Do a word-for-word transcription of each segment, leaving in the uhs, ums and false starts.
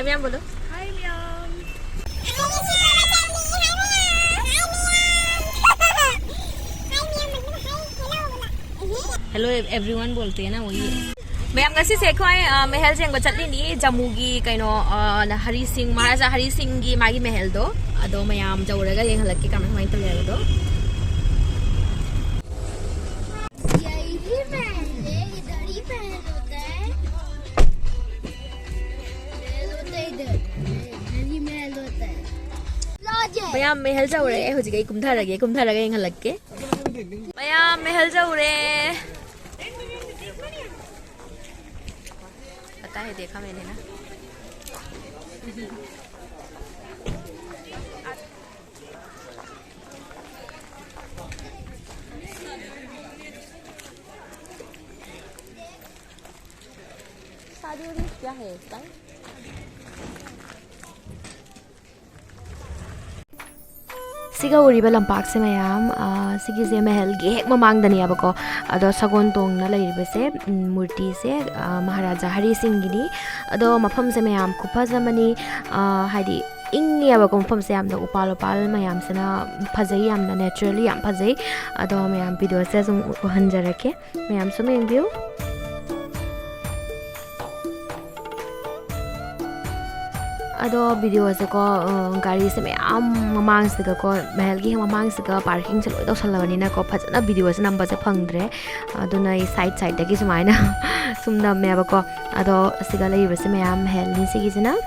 ꯃꯌꯥꯝ ꯕꯣꯂꯣ꯫ ꯍꯥꯏ ꯃꯌꯥꯝ꯫ ꯍꯦꯂꯣ ꯑꯦꯚ꯭ꯔꯤꯋꯥꯟ ꯕꯣꯜꯇꯦ ꯅ ꯋꯥ ꯌꯦ꯫ ꯃꯌꯥꯝ, ꯉꯁꯤꯁꯦ ꯑꯩꯈꯣꯏ, ꯑ, ꯃꯍꯜ ꯌꯦꯡꯕ ꯆꯠꯂꯤꯅꯤ, ꯖꯝꯃꯨꯒꯤ ꯀꯩꯅꯣ, ꯑ, ꯍꯔꯤ ꯁꯤꯡ, ꯃꯍꯥꯔꯥꯖꯥ ꯍꯔꯤ ꯁꯤꯡꯒꯤ ꯃꯥꯒꯤ ꯃꯍꯜꯗꯣ꯫ ꯑꯗꯣ ꯃꯌꯥꯝ ꯌꯧꯔꯒ ꯌꯦꯡꯍꯜꯂꯛꯀꯦ ꯀꯃꯥꯏ ꯀꯃꯥꯏꯅ ꯇꯧꯒꯦ ꯍꯥꯏꯕꯗꯣ꯫ यही महल है, इधर ही महल होता है। महल होता है इधर, इधर ही महल होता है। ꯃꯌꯥꯝ, ꯃꯍꯜ ꯌꯧꯔꯦ꯫ ꯍꯧꯖꯤꯛ ꯑꯩ ꯀꯨꯝꯊꯔꯒꯦ, ꯀꯨꯝꯊꯔꯒ ꯌꯦꯡꯍꯜꯂꯛꯀꯦ꯫ ꯃꯌꯥꯝ, ꯃꯍꯜ ꯌꯧꯔꯦ꯫ पता है, देखा मैंने ना। शादी वादी क्या है इसका? ꯁꯤꯒ ꯎꯔꯤꯕ ꯂꯝꯄꯥꯛꯁꯦ ꯃꯌꯥꯝ, ꯑ, ꯁꯤꯒꯤꯁꯦ ꯃꯍꯜꯒꯤ ꯍꯦꯛ ꯃꯃꯥꯡꯗꯅꯦꯕꯀꯣ꯫ ꯑꯗꯣ ꯁꯒꯣꯜ ꯇꯣꯡꯅ ꯂꯩꯔꯤꯕꯁꯦ, ꯎꯝ, ꯃꯨꯔꯇꯤꯁꯦ, ꯑ, ꯃꯍꯥꯔꯥꯖꯥ ꯍꯔꯤ ꯁꯤꯡꯒꯤꯅꯤ꯫ ꯑꯗꯣ ꯃꯐꯝꯁꯦ ꯃꯌꯥꯝ ꯈꯨꯐꯖ ꯑꯃꯅꯤ꯫ ꯑ, ꯍꯥꯏꯗꯤ ꯏꯪꯉꯦꯕꯀꯣ ꯃꯐꯝꯁꯦ ꯌꯥꯝꯅ, ꯎꯄꯥꯜ ꯋꯥꯄꯥꯜ ꯃꯌꯥꯝꯁꯤꯅ ꯐꯖꯩ, ꯌꯥꯝꯅ naturally ꯌꯥꯝ ꯐꯖꯩ꯫ ꯑꯗꯣ ꯃꯌꯥꯝ videoꯁꯦ ꯁꯨꯝ ꯎꯍꯟꯖꯔꯛꯀꯦ꯫ ꯃꯌꯥꯝ ꯁꯨꯝ ꯌꯦꯡꯕꯤꯌꯨ꯫ ꯑꯗꯣ videoꯁꯦꯀꯣ, ꯑ, ꯒꯥꯔꯤꯁꯦ ꯃꯌꯥꯝ ꯃꯃꯥꯡꯁꯤꯗꯀꯣ, ꯃꯍꯜꯒꯤ ꯍꯦꯛ ꯃꯃꯥꯡꯁꯤꯗ parkingꯁꯦ ꯂꯣꯏ ꯇꯧꯁꯜꯂꯕꯅꯤꯅꯀꯣ, ꯐꯖꯅ videoꯁꯦ ꯅꯝꯕꯁꯦ ꯐꯪꯗ꯭ꯔꯦ꯫ ꯑꯗꯨꯅ ꯑꯩ side sideꯇꯒꯤ ꯁꯨꯃꯥꯏꯅ ꯁꯨꯝ ꯅꯝꯃꯦꯕꯀꯣ꯫ ꯑꯗꯣ ꯁꯤꯗ ꯂꯩꯔꯤꯕꯁꯦ ꯃꯌꯥꯝ ꯃꯍꯜꯅꯤ ꯁꯤꯒꯤꯁꯤꯅ꯫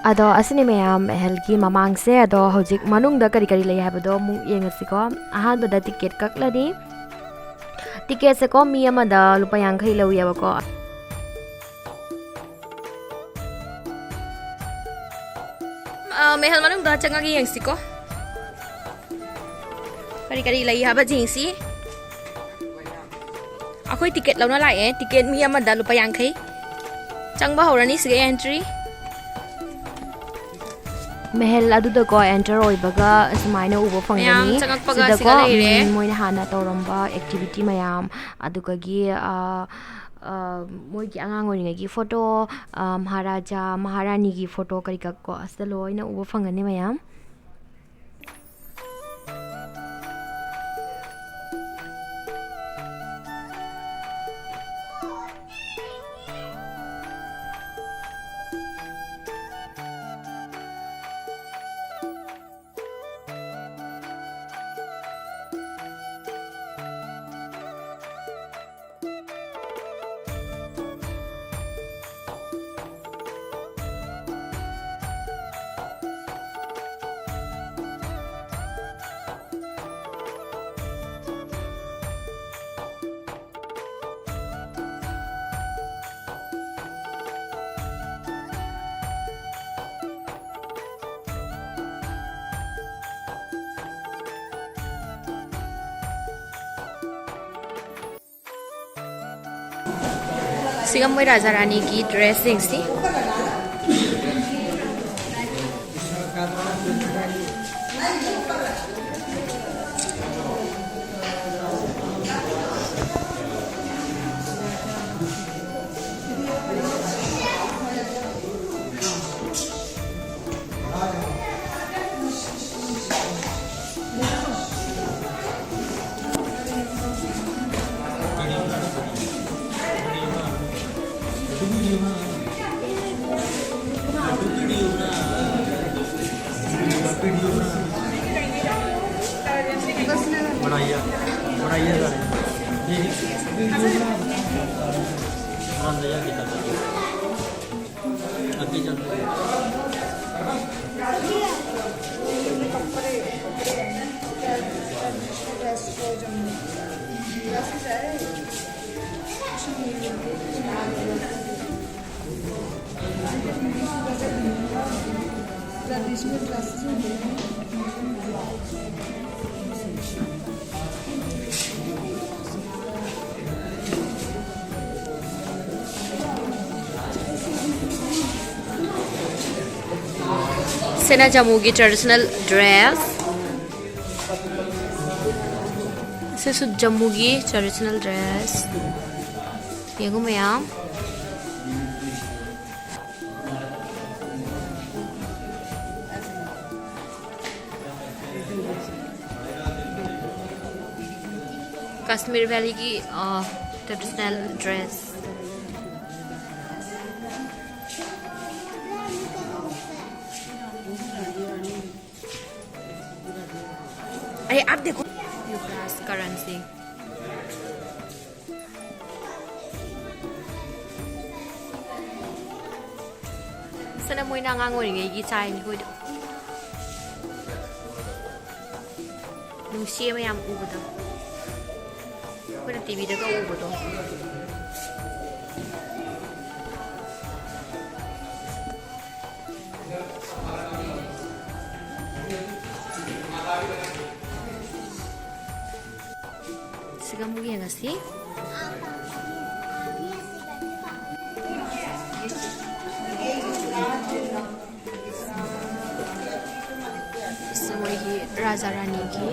ꯑꯗꯣ ꯑꯁꯤꯅꯤ ꯃꯌꯥꯝ ꯃꯍꯜꯒꯤ ꯃꯃꯥꯡꯁꯦ꯫ ꯑꯗꯣ ꯍꯧꯖꯤꯛ ꯃꯅꯨꯡꯗ ꯀꯔꯤ ꯀꯔꯤ ꯂꯩ ꯍꯥꯏꯕꯗꯣ ꯑꯃꯨꯛ ꯌꯦꯡꯉꯁꯤꯀꯣ꯫ ꯑꯍꯥꯟꯕꯗ ꯇꯤꯀꯦꯠ ꯀꯛꯂꯅꯤ꯫ ꯇꯤꯀꯦꯠꯁꯦꯀꯣ ꯃꯤ ꯑꯃꯗ ꯂꯨꯄꯥ ꯌꯥꯡꯈꯩ ꯂꯧꯏꯌꯦꯕꯀꯣ꯫ ꯑ, ꯃꯍꯜ ꯃꯅꯨꯡꯗ ꯆꯪꯉꯒ ꯌꯦꯡꯁꯤꯀꯣ꯫ ꯀꯔꯤ ꯀꯔꯤ ꯂꯩ ꯍꯥꯏꯕ ꯌꯦꯡꯁꯤ꯫ ꯑꯩꯈꯣꯏ ꯇꯤꯀꯦꯠ ꯂꯧꯅ ꯂꯥꯛꯑꯦ꯫ ꯇꯤꯀꯦꯠ ꯃꯤ ꯑꯃꯗ ꯂꯨꯄꯥ ꯌꯥꯡꯈꯩ꯫ ꯆꯪꯕ ꯍꯧꯔꯅꯤ ꯁꯤꯒ ꯑꯦꯟꯇ꯭ꯔꯤ꯫ ꯃꯍꯜ ꯑꯗꯨꯗꯀꯣ ꯑꯦꯟꯇꯔ ꯑꯣꯏꯕꯒ ꯁꯨꯃꯥꯏꯅ ꯎꯕ ꯐꯪꯒꯅꯤ꯫ ꯃꯌꯥꯝ ꯆꯪꯉꯛꯄꯒ ꯁꯤꯗꯀꯣ, ꯁꯤꯒ ꯂꯩꯔꯦ꯫ ꯎꯝ, ꯃꯣꯏꯅ ꯍꯥꯟꯅ ꯇꯧꯔꯝꯕ ꯑꯦꯛꯇꯤꯚꯤꯇꯤ ꯃꯌꯥꯝ, ꯑꯗꯨꯒꯒꯤ, ꯑ, ꯑ, ꯃꯣꯏꯒꯤ ꯑꯉꯥꯡ ꯑꯣꯏꯔꯤꯉꯩꯒꯤ ꯐꯣꯇꯣ, ꯑ, ꯃꯍꯥꯔꯥꯖꯥ, ꯃꯍꯥꯔꯥꯅꯤꯒꯤ ꯐꯣꯇꯣ ꯀꯔꯤ ꯀꯔꯥ ꯀꯣ, ꯑꯁꯤꯗ ꯂꯣꯏꯅ ꯎꯕ ꯐꯪꯒꯅꯤ ꯃꯌꯥꯝ꯫ ꯁꯤꯒ ꯃꯣꯏ ꯔꯥꯖꯥ ꯔꯥꯅꯤꯒꯤ ꯗ꯭ꯔꯦꯁꯁꯤꯡꯁꯤ꯫ ꯁꯤꯅ ꯖꯝꯃꯨꯒꯤ traditional dress꯫ ꯁꯤꯁꯨ ꯖꯝꯃꯨꯒꯤ traditional dress꯫ ꯌꯦꯡꯉꯨ ꯃꯌꯥꯝ꯫ ꯀꯥꯁꯃꯤꯔ ꯚꯦꯂꯤꯒꯤ, ꯑ, traditional dress꯫ अरे, आप देखो। Yuvraj Currency। ꯁꯤꯅ ꯃꯣꯏꯅ ꯑꯉꯥꯡ ꯑꯣꯏꯔꯤꯉꯩꯒꯤ ꯆꯥꯏꯅꯤ ꯑꯩꯈꯣꯏꯗꯣ꯫ ꯅꯨꯡꯁꯤꯌꯦ ꯃꯌꯥꯝ ꯎꯕꯗꯣ꯫ ꯑꯩꯈꯣꯏꯅ ꯇꯤꯚꯤꯗꯒ ꯎꯕꯗꯣ꯫ ꯁꯤꯒ ꯑꯃꯨꯛ ꯌꯦꯡꯉꯁꯤ꯫ ꯁꯤ ꯃꯣꯏꯒꯤ ꯔꯥꯖꯥ ꯔꯥꯅꯤꯒꯤ꯫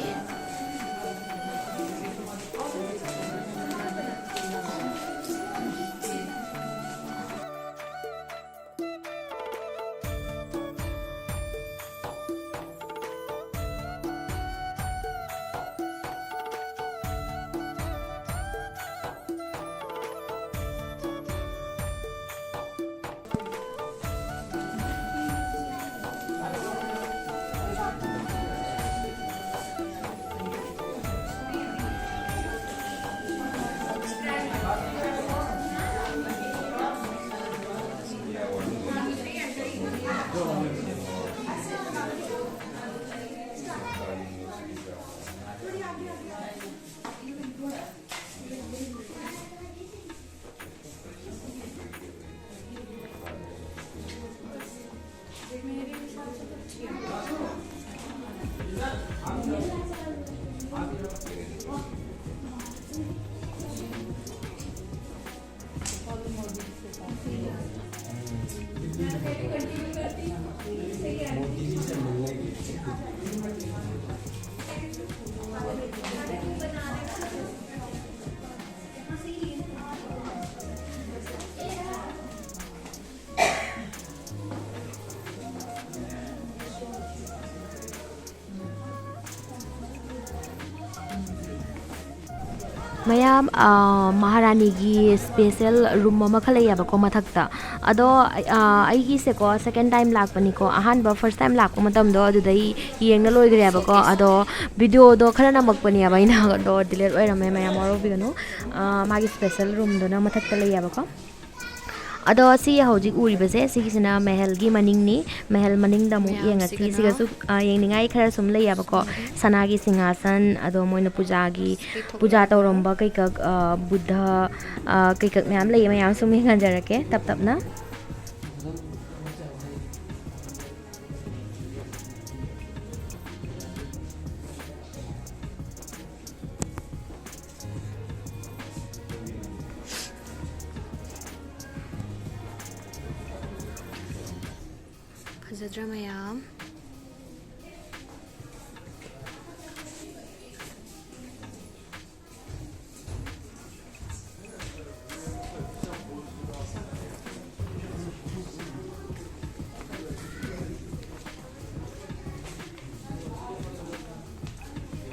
ꯃꯌꯥꯝ, ꯑ, ꯃꯍꯥꯔꯥꯅꯤꯒꯤ special room ꯑꯃꯈꯛ ꯂꯩꯌꯦꯕꯀꯣ ꯃꯊꯛꯇ꯫ ꯑꯗꯣ, ꯑ, ꯑꯩꯒꯤꯁꯦꯀꯣ second time ꯂꯥꯛꯄꯅꯤꯀꯣ꯫ ꯑꯍꯥꯟꯕ first time ꯂꯥꯛꯄ ꯃꯇꯝꯗꯣ ꯑꯗꯨꯗꯩ ꯌꯦꯡꯅ ꯂꯣꯏꯈ꯭ꯔꯦꯕꯀꯣ꯫ ꯑꯗꯣ videoꯗꯣ ꯈꯔ ꯅꯝꯃꯛꯄꯅꯦꯕ ꯑꯩꯅ, ꯑꯗꯣ delete ꯑꯣꯏꯔꯝꯃꯦ, ꯃꯌꯥꯝ ꯋꯥꯔꯧꯕꯤꯒꯅꯨ꯫ ꯑ, ꯃꯥꯒꯤ special roomꯗꯨꯅ ꯃꯊꯛꯇ ꯂꯩꯌꯦꯕꯀꯣ꯫ ꯑꯗꯣ ꯁꯤ ꯍꯧꯖꯤꯛ ꯎꯔꯤꯕꯁꯦ, ꯁꯤꯒꯤꯁꯤꯅ ꯃꯦꯍꯦꯜꯒꯤ ꯃꯅꯤꯡꯅꯤ꯫ ꯃꯦꯍꯦꯜ ꯃꯅꯤꯡꯗ ꯑꯃꯨꯛ ꯌꯦꯡꯉꯁꯤ꯫ ꯃꯌꯥꯝꯁꯤꯒꯅ ꯁꯤꯒꯁꯨ, ꯑ, ꯌꯦꯡꯅꯤꯡꯉꯥꯏ ꯈꯔ ꯁꯨꯝ ꯂꯩꯌꯦꯕꯀꯣ꯫ ꯁꯅꯥꯒꯤ ꯁꯤꯡꯍꯥꯁꯟ, ꯑꯗꯣ ꯃꯣꯏꯅ ꯄꯨꯖꯥꯒꯤ, ꯄꯨꯖꯥ ꯇꯧꯔꯝꯕ ꯀꯩꯀꯛ, ꯑ, ꯕꯨꯙ, ꯑ, ꯀꯩꯀꯛ ꯃꯌꯥꯝ ꯂꯩꯌꯦ, ꯃꯌꯥꯝ ꯁꯨꯝ ꯌꯦꯡꯍꯟꯖꯔꯛꯀꯦ ꯇꯞ ꯇꯞꯅ꯫ ꯐꯖꯗ꯭ꯔꯥ ꯃꯌꯥꯝ?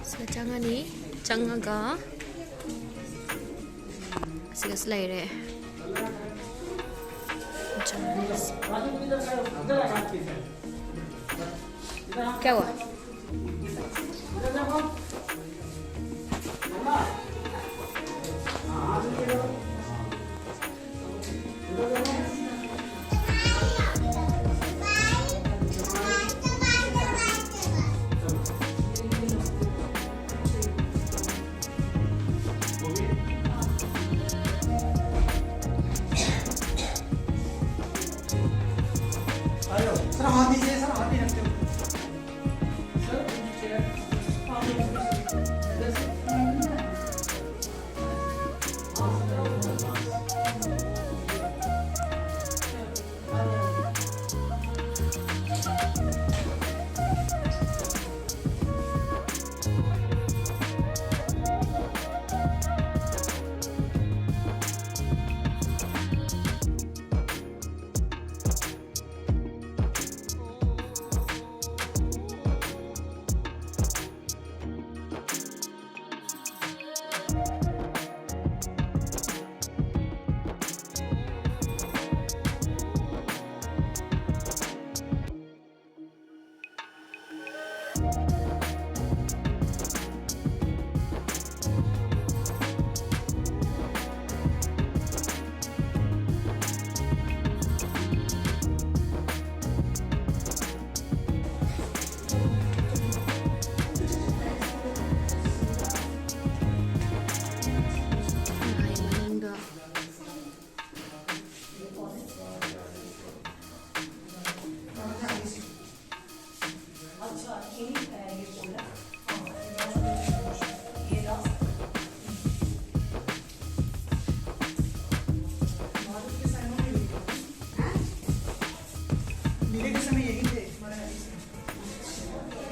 ꯁꯤꯗ ꯆꯪꯉꯅꯤ꯫ ꯆꯪꯉꯒ ꯑꯁꯤꯒꯁꯨ ꯂꯩꯔꯦ꯫ ꯆꯪꯉꯅꯤ꯫ क्या हुआ? सर, हाथ दीजिए सर, हाथ नहीं रखते हो।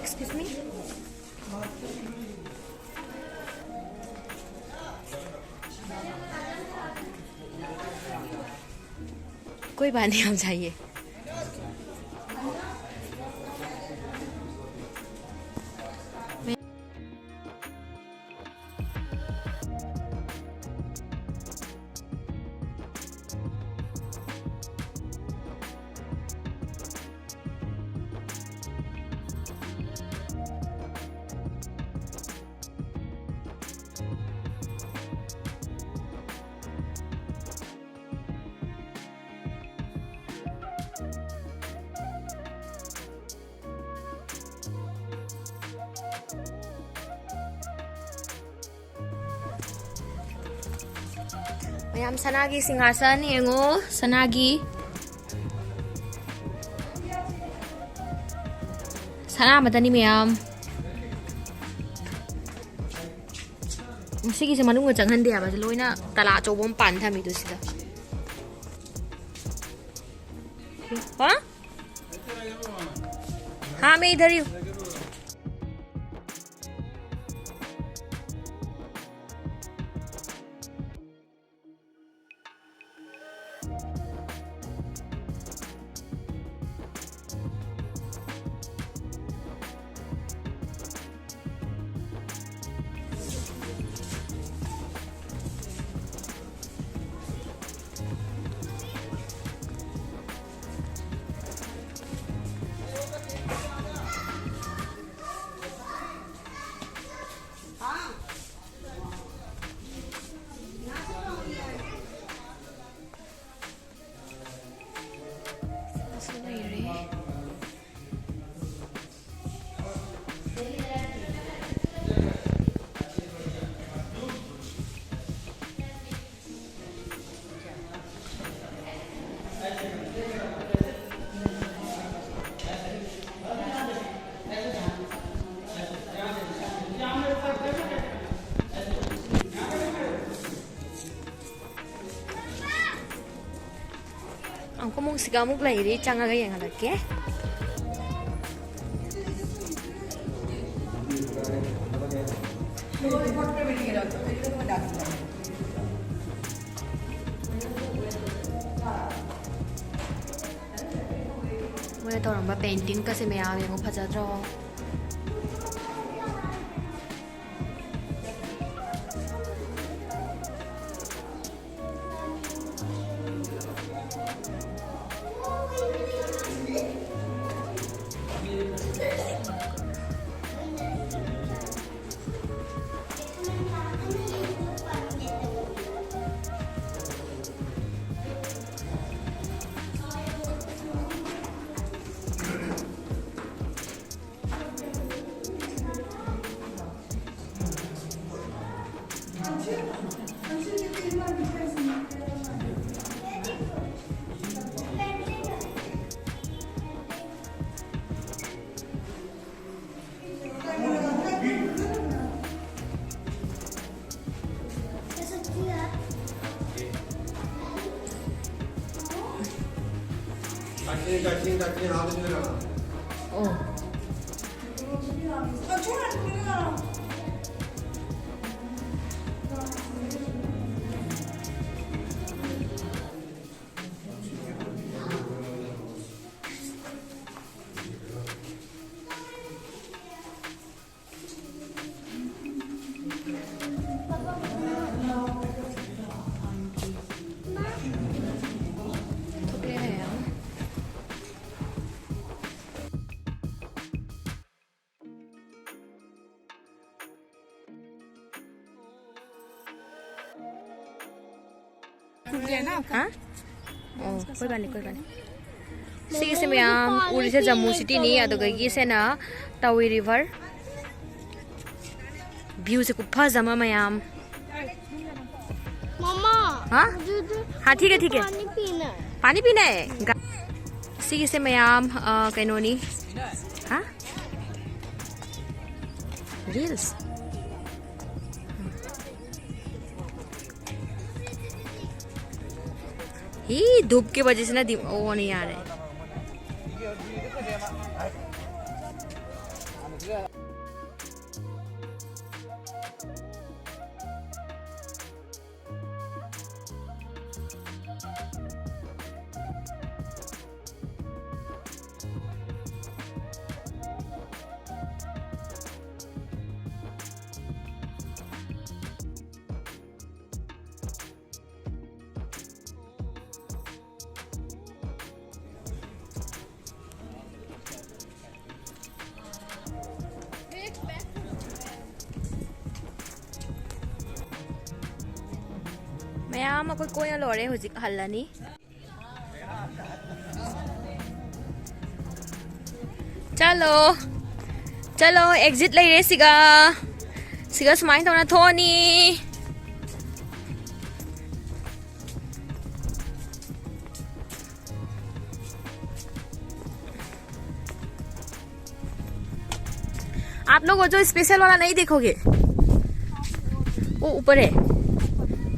Excuse me? कोई बात नहीं, हम जाइए। ꯃꯌꯥꯝ, ꯁꯅꯥꯒꯤ ꯁꯤꯡꯍꯥꯁꯟ ꯌꯦꯡꯉꯨ, ꯁꯅꯥꯒꯤ, ꯁꯅꯥ ꯑꯃꯗꯅꯤ ꯃꯌꯥꯝ꯫ ꯁꯤꯒꯤꯁꯦ ꯃꯅꯨꯡꯗ ꯆꯪꯍꯟꯗꯦ ꯍꯥꯏꯕ, ꯁꯤ ꯂꯣꯏꯅ ꯇꯂꯥ ꯑꯆꯧꯕ ꯑꯃ ꯄꯥꯟ ꯊꯝꯃꯤꯗꯣ ꯁꯤꯗ꯫ ꯍꯥ? ꯍꯥ, ꯃꯦ ꯏꯙꯔ ꯍꯤ ꯍꯨ꯫ ꯈꯣꯡꯎꯞꯁꯤꯒ ꯑꯃꯨꯛ ꯂꯩꯔꯤ, ꯆꯪꯉꯒ ꯌꯦꯡꯍꯜꯂꯛꯀꯦ꯫ ꯃꯣꯏꯅ ꯇꯧꯔꯝꯕ ꯄꯦꯟꯇꯤꯡꯒꯁꯦ ꯃꯌꯥꯝ ꯌꯦꯡꯉꯣ, ꯐꯖꯗ꯭ꯔꯣ? ꯑꯣ꯫ ꯍꯥ? ꯑꯣ, ꯀꯣꯏꯕꯥꯅꯤ, ꯀꯣꯏꯕꯥꯅꯤ꯫ ꯁꯤꯒꯤꯁꯦ ꯃꯌꯥꯝ ꯎꯔꯤꯁꯦ ꯖꯝꯃꯨ ꯁꯤꯇꯤꯅꯤ, ꯑꯗꯨꯒꯒꯤꯁꯦꯅ ꯇꯥꯋꯤ ꯔꯤꯚꯔ꯫ ꯚ꯭ꯌꯨꯁꯦ ꯈꯨꯐꯖ ꯑꯃ ꯃꯌꯥꯝ꯫ ꯃꯃꯥ, ꯍꯥ? ꯑꯗꯨꯗꯤ ꯍꯥ, ꯊꯤꯒꯦ, ꯊꯤꯒꯦ꯫ ꯄꯥꯅꯤ ꯄꯤꯅꯦ꯫ ꯄꯥꯅꯤ ꯄꯤꯅꯦ? ꯒ-, ꯁꯤꯒꯤꯁꯦ ꯃꯌꯥꯝ, ꯑ, ꯀꯩꯅꯣꯅꯤ꯫ ꯍꯥ? ꯔꯤꯜꯁ? ही धूप की वजह से ना दिम-, वो नहीं आ रहा है। ꯃꯌꯥꯝ ꯑꯩꯈꯣꯏ ꯀꯣꯏꯅ ꯂꯣꯏꯔꯦ, ꯍꯧꯖꯤꯛ ꯍꯜꯂꯅꯤ꯫ ꯆꯠꯂꯣ, ꯆꯠꯂꯣ, ꯑꯦꯛꯖꯤꯠ ꯂꯩꯔꯦ ꯁꯤꯒ꯫ ꯁꯤꯒ ꯁꯨꯃꯥꯏꯅ ꯇꯧꯅ ꯊꯣꯛꯑꯅꯤ꯫ आप लोग वो जो स्पेशल वाला नहीं देखोगे? वो ऊपर है।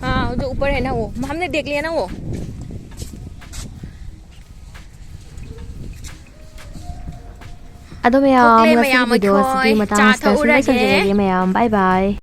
हाँ, वो जो ऊपर है ना, वो हमने देख लिया ना वो। ꯑꯗꯣ ꯃꯌꯥꯝ, ꯊꯣꯛꯂꯦ ꯉꯁꯤꯒꯤ ꯃꯌꯥꯝ video ꯑꯁꯤꯒꯤ ꯑꯩꯈꯣꯏ ꯃꯇꯥꯡ ꯆꯥ ꯑꯁꯤꯗ ꯁꯨꯝ ꯊꯛꯎꯔꯒꯦ꯫ ꯂꯣꯏꯁꯤꯟꯖꯔꯒꯦ ꯃꯌꯥꯝ꯫ Bye bye.